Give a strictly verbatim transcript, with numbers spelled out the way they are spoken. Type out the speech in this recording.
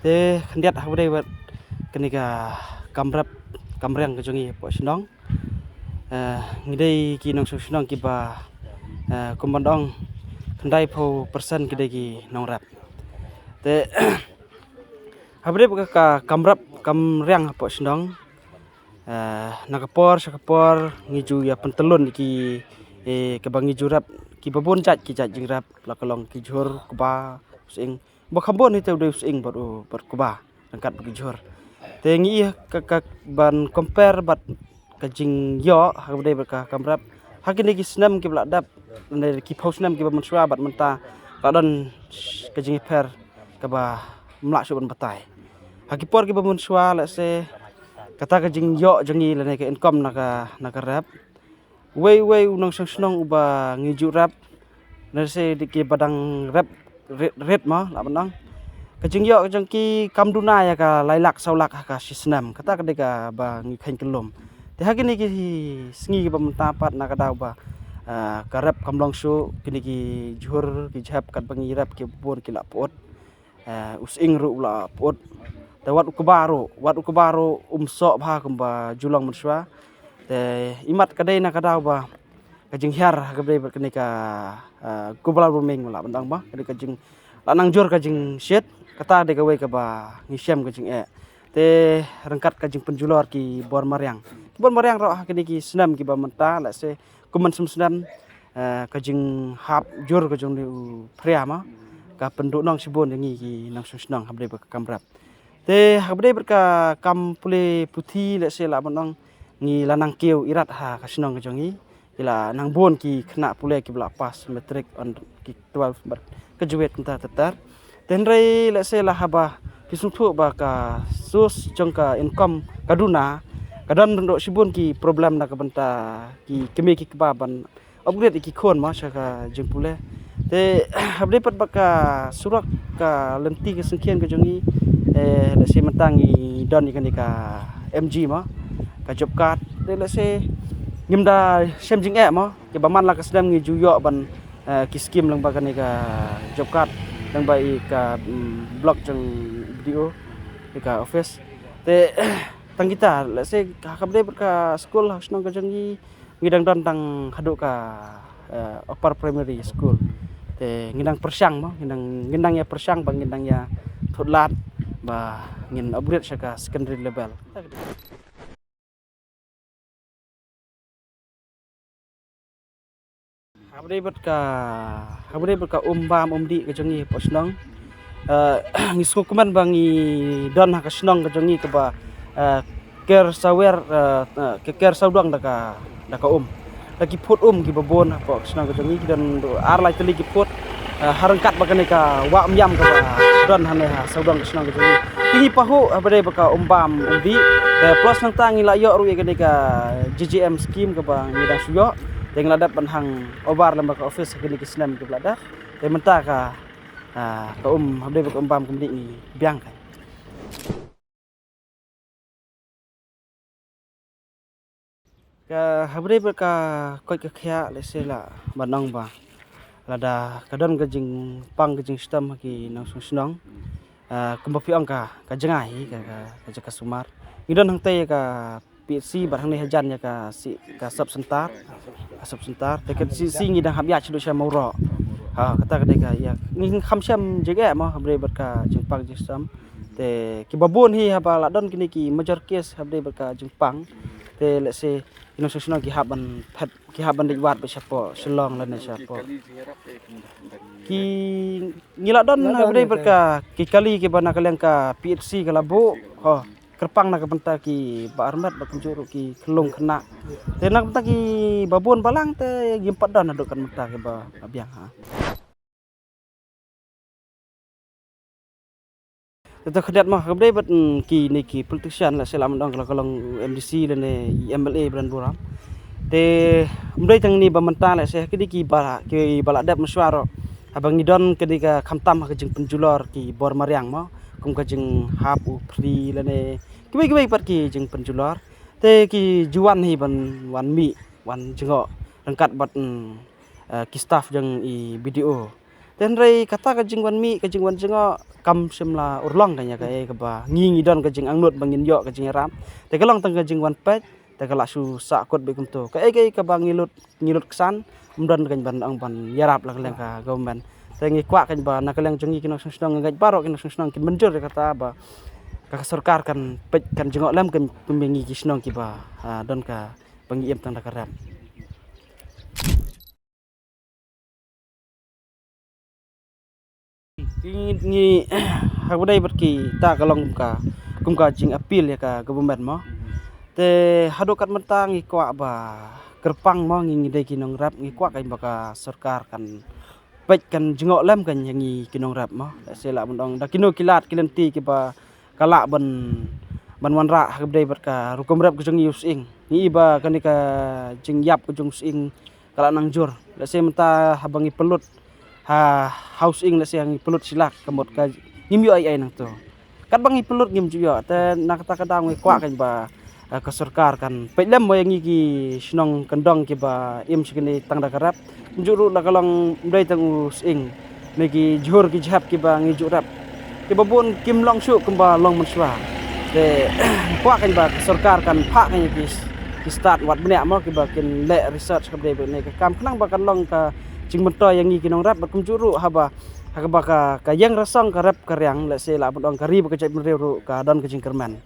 Te khyndiat ha kaba dei bad kane ka kam rep kam riang ka jong ngi hapoh shnong. Eh, ngi dei ki nongshong shnong kiba, eh, kumba ong, khyndai phew percent ki dei ki nongrep. Te ha kaba dei bad ka kam rep kam riang hapoh shnong. Eh, na ka por sha ka por ngi ju ïa pyntlun ki, eh, kaba ngi ju rep kiba bun jait ki jait jingrep, la ka long ki jhur, kba, u sying. Ba kham bun hi te u dei u sying bad u, bad kba, ryngkat bad ki jhur. Te ngi ïa ka, ka ban compare bad ka jingïoh ha kaba dei bad ka kam rep ha kine ki snem kiba la dep, ne ki phew snem kiba mynshuwa bad mynta, la don ka jingïapher kaba ym lah shuh ban batai. Ha ki por kiba mynshuwa, let's say, kata ka jingïoh jong ngi lane ka income na ka, na ka rep, uwei uwei u nongshong shnong uba ngi ju rep, let's say, dei kiba dang rep rit, rit mo, lah ban ong, ka jingïoh ka jong ki kam duna ïa ka lai lak saw lak ha ka shi snem. Kata ka dei kaba ngi kheiñ kyllum. Te ha kine ki sngi kiba mynta pat, na ka daw ba, ah, ka rep kam long shuh, kine ki jhur ki jhep katba ngi rep ki bun ki la pyut. Eh, u sying ruh u la pyut. Te wat u kba ruh, wat u kba ruh um soh bha kumba ju long mynshuwa. Te imat ka dei na ka daw ba ka jinghiar ha kaba dei bad kane ka, eh, global warming, lah ban ong ba, ka dei ka jing, la nang jur ka jingshit. Kata dei kawei kaba ngi shem ka jingeh. Te ryngkat ka jingpynjulor ki bor mariang, ki bor mariang ruh ha kine ki snem kiba mynta, let's say, kum mynshem snem, eh, ka jinghap jur ka jong une u phria mo, ka pynduhnong shibun ïa ngi ki nongshong shnong ha kaba dei bad ka kam rep. Te ha kaba dei bad ka kam pule puthi, let's say, lah ban ong, ngi la nang kiew irat ha ka shnong ka jong ngi. Ki la nang bun ki khynnah pule kiba la pass matric, on ki twelve bad ka juwet kumta ter ter. Te hynrei, let's say, la haba phi sngewthuh ba ka source jong ka income ka duna, ka don ruh shibun ki problem na ka bynta ki kmie ki kpa ban upgrade ïa ki khun mo sha ka jingpule. Te ha kaba dei pat bad ka surok, ka lynti ka syngkien ka jong ngi, eh, let's say, mynta ngi don ïa kane ka M G mo, ka job card. Te, let's say, ngim da shem jingeh mo, kiba man la ka snem ngi ju ïoh ban, eh, ki skim lyngba kane ka job card, lyngba ïa ka, mm, block jong B D O, ïa ka office. Te tang kita, let's say, ha kaba dei bad ka skul ha shnong ka jong ngi, ngi dang don tang haduh ka, eh, upper primary school. Te ngi dang pyrshang mo, ngi dang, ngi dang ïa pyrshang ba ngi dang ïa thut lad ba ngin upgrade sha ka secondary level. Ha kaba dei bad ka, ha kaba dei bad ka um bam um dih ka jong ngi hapoh shnong. Eh, ngi sngewkmen ba ngi don ha ka shnong ka jong ngi kaba, eh, ker sawer, eh, eh, ka ker sawdong da ka, da ka um. Da ki phut um kiba bun hapoh ka shnong ka jong ngi, ki don ar lai tylli ki phut. Eh, ha ryngkat bad kane ka wah Umïam kaba don hangne ha sawdong ka shnong ka jong ngi. Te ngi pahuh ha kaba dei bad ka um bam um dih. Eh, plus nangta ngi la ïoh ruh ïa kane ka J J M scheme kaba ngi dang shu ïoh. Te ngi la dep ban hang over lem bad ka office ha kine ki snem kiba la dep. Te mynta ka, ah, ka um ha kaba dei bad ka um bam ka um dih ngi biang ka. Ka ha kaba dei bad ka koit ka khiah, let's say, lah ban ong ba lada ka don ka jingpang ka jingshitom ha ki nongshong shnong, ah, kumba phi ong ka, ka jngai hi ka, ka, ka jaka sumar. Ngi don hangtei ïa ka P H C bad hangne hajan ïa ka si, ka sub center, ka sub center. Te ka C C ngi dang hap ïaid shaduh sha Mawroh. Ha, kata ka dei ka ïa, ngi kham shem jingeh mo ha kaba dei bad ka jingpang jingshitom. Te kiba bun hi haba la don kine ki major case ha kaba dei bad ka jingpang, te, let's say, ki nongshong shnong ki hap ban phet, ki hap ban leit wad beit shapoh Shillong lane shapoh. Ki, ngi la don ha kaba dei bad ka, ki kali kiba na ka liang ka P H C ka la buh, ho, kyrpang na ka bynta kiba armet, bad kumjuh ruh ki khyllung khynnah. Te na ka bynta kiba bun balang te ngim pat don haduh ka mynta kiba biang ha. Te khyndiat mo, ha kaba dei bad, mm, kine ki politician, let's say, lah ban ong, ka la ka long M D C lane M L A ba don burom. Te ym dei tang kine ba mynta, let's say, kine kiba, kiba la dep mynshuwa ruh, haba ngi don kane ka, khamtam ha ka jingpynjulor ki bor mariang mo, kum ka jinghap u free lane kiwei kiwei pat ki jingpynjulor. Te ki ju wan hi ban wan mih, wan jngoh ryngkat bad, mm, eh, ki staff jong i B D O. Te hynrei kata ka jingwan mih, ka jingwan jngoh kam shym la urlong ka ïa kaei kaba ngi ngi don ka jingangnud ba ngin ïoh ka jingïarap. Te ka long tang ka jingwan peit, te ka la shu sah kut beit kumto. Kaei kaei kaba ngi lut, ngi lut ksan, ym don ka ban ong ban ïarap la ka liang ka government. Te ngi kwah ka ba na ka liang jong ngi ki nongshong shnong, ngi ngeit baroh ki nongshong shnong kin mynjur ïa kata ba ka, ka sorkar kan peit, kan jngoh lem kan kumba ngi ki shnong kiba, ah, don ka ba ngi im tang da ka rep. Ngi, ngi ha ba dei bad kita ka long kum ka, kum ka jingappeal ïa ka government mo. Te haduh katne mynta ngi kwah ba kyrpang mo, ngi, ngi dei ki nongrep, ngi kwah ka ba ka sorkar kan peit, kan jngoh lem kan ïa ngi ki nongrep mo. Lehse lah ban ong da kino ki lad ki lynti kiba ka lah ban, ban wanrah ha ka ba dei bad ka rukom rep ka jong ngi u sying. Ngi i ba kane ka jingïap ka jong u sying ka la nang jur. Lehse mynta haba ngi pynlut ha, ha u sying, lehse ngi pynlut shi lak, ka mut ka ngim ïoh ei ei nangto. Katba ngi pynlut ngim ju ïoh, te na kata ka daw ngi kwah kan ba, eh, ka sorkar kan peit lem mo ïa ngi ki shnong kyndong kiba im sha kine tang da ka rep. Kumjuh ruh la ka long ym dei tang u sying, ne ki jhur ki jhep kiba ngi ju rep, kiba bun kim long shuh kumba long mynshuwa. Te kwah kan ba ka sorkar kan phah kan ïa ki, ki stad wat bniah mo, kiba kin leh research ka ba dei bad ne ka kam, khnang ba kan long ka jingmyntoi ïa ngi ki nongrep, bad kumjuh ruh haba, haba ka, ka ïeng rasong ka rep ka riang, lehse lah ban ong ka ri bad ka jaitbynriew ruh ka don ka jingkyrmen.